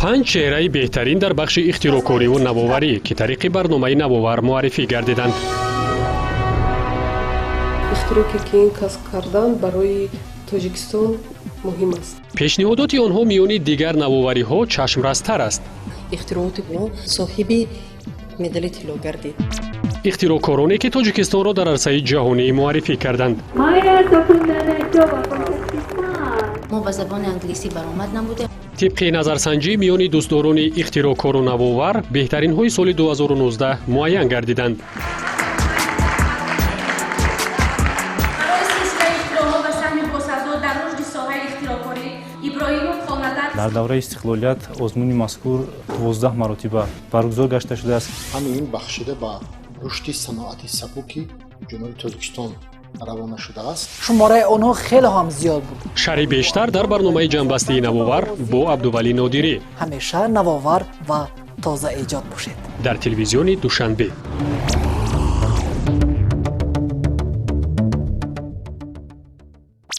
Панҷ чеҳраи беҳтарин дар бахши ихтироъкориву навоварӣ, ки тариқи барномаи «Навовар» муаррифӣ гардиданд. Ихтироке, ки ин кас кардан, барои Тоҷикистон муҳим аст. Пешниҳодоти онҳо миёни дигар навовариҳо чашмрастар аст. Ихтирооти мо соҳиби медали тилло гардид. Ихтироъкороне, ки Тоҷикистонро дар арсаи ҷаҳонӣ муаррифӣ карданд. Мо ба забони англисӣ баромад намудем. Тибқи назарсанҷӣ миёни дӯстдорони ихтироъкору навовар, беҳтаринҳои соли 2019 муайян гардиданд. Барои силсилаи ихтироъҳо ва саҳми босазо дар рушди соҳаи ихтироъкорӣ Иброҳимов Хоназар. Дар давраи истиқлолият озмуни мазкур 12 маротиба баргузор гашта шудааст. Ҳамин бахшида ба рушди саноати сабуки Ҷумҳурии Тоҷикистон равона шудааст. Шумораи онҳо хеле ҳам зиёд буд. Шарҳи бештар дар барномаи ҷамъбастии «Навовар» бо Абдувалӣ Нодирӣ. Ҳамеша навовар ва тозаэҷод бошед. Дар телевизиони Душанбе.